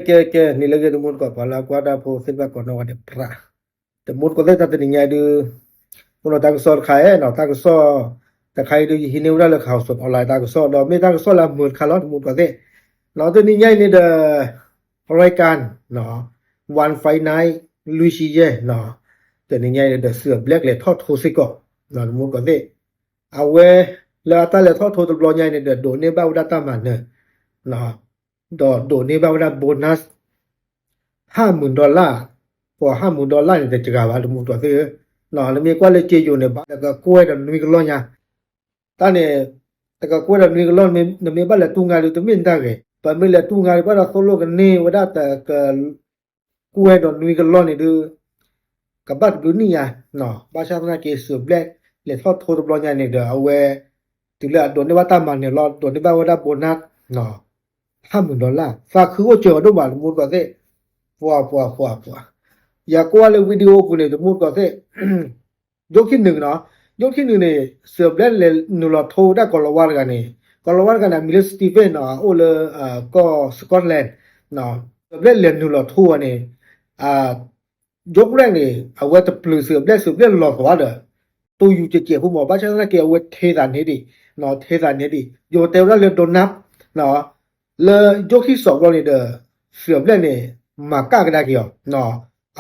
ကဲ ကဲ နံၤလၢအဂ့ၤ တမူတကိး ပှၤလၢအကွၢ်တၢ်ဖိသ့ၣ်တဖၣ်ကိးနီၢ်ဂၤဒဲး ပြး တမူတကိးသ့ၣ် တၢ်တနံၤညါအံၤဒုး အိၣ်ဒီးတၢ်ကစီၣ်တခါအံၤနီၤ, တၢ်ကစီၣ်တခါအံၤဒုး ယဟံးန့ၢ်ဝဲဒၣ်လၢ Khaosod Online တၢ်ကစီၣ်ဒီး မ့ၢ်တၢ်ကစီၣ်လၢအမုာ်တခါလီၤ တမူတကိးသ့ၣ်နီၤ. တနံၤညါအံၤန့ၣ်ဒီး ရၢၢ်ကၢၣ် one five nine လွံၢ်ဆံယဲၢ်နီၤ, တနံၤညါအံၤန့ၣ်ဒီး စံၣ်ဘျဲၣ်ကလဲၤထီၣ်ထိစ့ၢ်ကီး တမူတကိးသ့ၣ်, အဝဲ လၢအတၢ်လဲၤထီၣ်ထိတဘျီညါအံၤန့ၣ်ဒီး ဒိးန့ၢ်ဘၣ်ဝဲဒၣ်တၢ်မၤနၢၤ ဒီးဒိးန့ၢ်ဘၣ်ဝဲဒၣ် bonus ဟၣ်မုၢ် dollar, ပှၤဟၣ်မုၢ် dollar န့ၣ် တစှၤဘၣ် တမူတကိးသ့ၣ်ဧၢ, နမ့ၢ်ကွၢ်လၢက့ယိၤန့ၣ် ဘၣ်တကကွဲၢ်ဒီးနွံကလီၢ်ညါ, တၢ်န့ၣ် တကကွဲၢ်ဒီးနွံကလီၢ် နမ့ၢ်ဘၣ်လဲၤတူၢ်ငါဒုး တမ့ၢ်တၢ်ဂ့ၤ, ပမ့ၢ်လဲၤတူၢ်ငါဒုး ဘၣ်ဒီးသိၣ်လိကန့ၢ်ဝဲဒၣ်တက ကွဲၢ်ဒီးနွံကလီၢ်န့ၣ်ဒုး ကဘၣ်တဘျုးနံၣ်ညါ, ဘၣ်ဆၣ်သနာ်က့ စံၣ်ဘျဲၣ်လဲၤထီၣ်ထိတဘျီညါန့ၣ်ဒီး အဝဲ တုၤလၢအဒိးန့ၢ်ဘၣ်တၢ်မၤနၢၤလီၤ ဒိးန့ၢ်ဘၣ်ဝဲဒၣ် bonus ဟၣ်မုၢ် dollar သးခုအိၣ်စၢၤအီၤဒိၣ်မး တမူတကိးသ့ၣ်, ပှၤ ပှၤ ပှၤ ပှၤ, ယကွၢ်လၢ video အပူၤန့ၣ် တမူတကိးသ့ၣ် ယိၣ်ခံနုာ်နီၤ, ယိၣ်ခံနုာ်န့ၣ် စံၣ်ဘျဲၣ်လဲၤနုာ်လီၤထိဝဲဒၣ်ကိၤလၤဝါတဂၤန့ၣ်, ကိၤလၤဝါတဂၤန့ၣ် အမံၤလၢ Steven နီၤ, အအိၣ်လၢ ကီၢ် Scotland, စံၣ်ဘျဲၣ်လဲၤနုာ်လီၤထိအီၤန့ၣ်, ယိၣ်ကရဲၣ်န့ၣ် အဝဲတပျုၤစံၣ်ဘျဲၣ် စံၣ်ဘျဲၣ်လီၤသးဒီး တူၢ်ယူၤကဲးကဲးဖိမး ဘၣ်ဆၣ်သနာ်က့ အဝဲထဲသးန့ၢ်ဒံး, ထဲသးန့ၢ်ဒံး ယိၤတဲဝဲဒၣ်လၢ Donald လၢယိၣ်ခံစီးဘျီန့ၣ်ဒီး စံၣ်ဘျဲၣ်န့ၣ် မၤကၣ်ကဒါက့ၤအီၤ,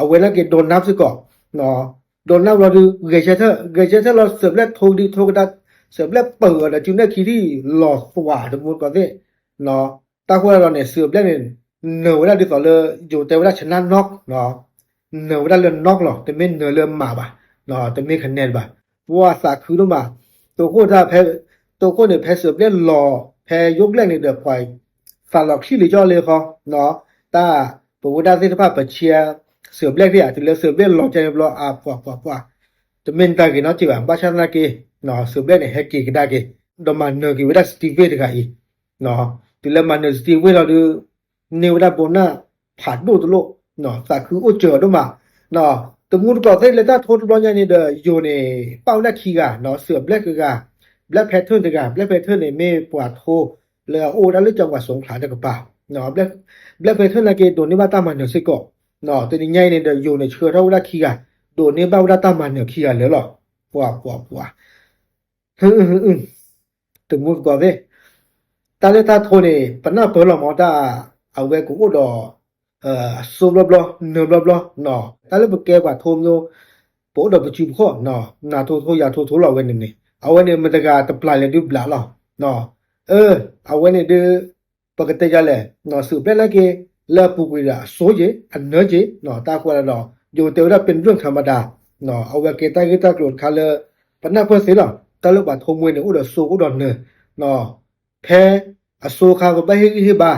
အဝဲနာ်က့ၤ Donald စ့ၢ်ကီး, Donald ဘျီဒုး ဂဲၤဆၢထၢၣ် ဂဲၤဆၢထၢၣ်လီၤ စံၣ်ဘျဲၣ်ထိကဒံထိကဒါ, စံၣ်ဘျဲၣ်ပၢၢ်အီၤဒီး စုနဲၣ်ခံထံၣ် လီၤသွး တမူတကိးသ့ၣ်, တၢ်ဃိသတးဒီးန့ၣ် စံၣ်ဘျဲၣ်န့ၣ် နၢၤဝဲဒၣ်ဒ်သိးလၢ ယိၤတဲဝဲဒၣ် ဆနါ knock, နၢၤဝဲဒၣ်လၢ knock လီၤ တမ့ၢ်နၢၤလၢမးဘၣ်, တမ့ၢ်ကနဲတဘၣ်, ပှၤသးခုဒိၣ်မး, တိခိၣ်တၢ်ဖဲ, တိခိၣ်န့ၣ် ဖဲစံၣ်ဘျဲၣ်လီၤ ဖဲယိၣ်ကရဲၣ်န့ၣ်ဒီး ပှၤသးလီၤချံလံာ်ကၠီလ့ဃီ, တၢ်ပဝဲဒၣ်သ့ၣ်တဖၣ်ပဆံး စံၣ်ဘျဲၣ်သ့ၣ်ဧါ တုၤလၢစံၣ်ဘျဲၣ်လီၤကဲန့ၣ်ဘျီ အပှၤပှၤပှၤ, တမ့ၢ်တၢ်ဂ့ၤနီတစဲးဘၣ်, ဘၣ်ဆၣ်သနာ်က့ စံၣ်ဘျဲၣ်န့ၣ် ဟဲက့ၤကဒါက့ၤ ဒီးမၤနၢၤက့ၤဝဲဒၣ် Steven တဂၤအံၤ, တုၤလၢမၤနၢၤ Steven လီၤဒုး န့ၢ်ဝဲဒၣ် bonus ဖးဒိၣ်တလိၣ်, သးခုအိၣ်စၢၤအီၤဒိၣ်မး, တမူတကိးသ့ၣ်လဲၤတၢ်ထိတဘျီညါန့ၣ်ဒီး ယိၤန့ၣ် ပာ်ဝဲဒၣ်ခံဂၤနီၤ, စံၣ်ဘျဲၣ်တဂၤ, Black Panther တဂၤ, Black Panther န့ၣ် မ့ၢ်ပှၤထိလၢအအိၣ်ဝဲဒၣ်လၢ ကၠီၤပှၤစိၤခလးတကပၤ, Black Panther နာ်က့ ဒိးန့ၢ်ဘၣ်တၢ်မၤနၢၤစ့ၢ်ကီး, တနံၤညါအံၤန့ၣ်ဒီး ယိၤန့ၣ် ဆှၢထီၣ်ဝဲဒၣ်ခံဂၤ, ဒိးန့ၢ်ဘၣ်ဝဲဒၣ်တၢ်မၤနၢၤခံဂၤလၢာ်လီၤ, ပှၤပှၤပှၤ တမူတကိးသ့ၣ်, တၢ်လၢတၢ်ထိန့ၣ် ပနၢ်ပၢၢ်လီၤမး တၢ်အဝဲကအိၣ်ဒီး အစိဘျီဘျီ နၢၤဘျီဘျီ, တၢ်လၢပကဲပှၤထိမ့ၢ် ပအိၣ်ဒီးပစုပခီၣ်, နၤထိထိ ယၤထိထိလီၤ အဝဲန့ၣ်န့ၣ်, အဝဲန့ၣ်မတၤတဂၤတဘျးလဲၣ်ဒုးဘျးလီၤ, အဝဲန့ၣ်ဒုး ပကတဲယၤလဲၣ်, စံၣ်ဘျဲၣ်နာ်က့ လၢအပူၤကွံာ်ဒီးအစိက့ၤ အနၢၤက့ၤ, တၢ်ဃိသတးဒီး ယိၤတဲဝဲဒၣ် เป็นเรื่องธรรมดา, အဝဲကဲတၢ်ဂ့ၢ်တၢ်ကျိၤတခါလၢ ပနၢ်ပၢၢ်သ့လီၤ, တၢ်လၢပှၤထိမ့ၢ်န့ၣ် အိၣ်ဒီးစိအိၣ်ဒီးနၢၤ, ဖဲအစိအခါ ပဘၣ်ဟ့ၣ်ဂံၢ်ဟ့ၣ်ဘါ,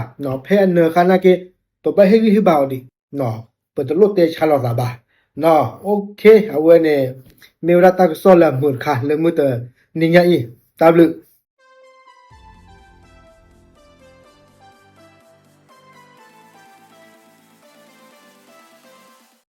ဖဲအနၢၤအခါနာ်က့ ပဘၣ်ဟ့ၣ်ဂံၢ်ဟ့ၣ်ဘါအီၤဒံး, ပတလိၣ်တဲဆါလိာ်သးဘၣ်, အဝဲန့ၣ် မ့ၢ်ဝဲဒၣ်တၢ်ကစီၣ်လၢအမုာ်တခါ လၢမုၢ်တနံၤညါအံၤ, တၢ်ဘျုး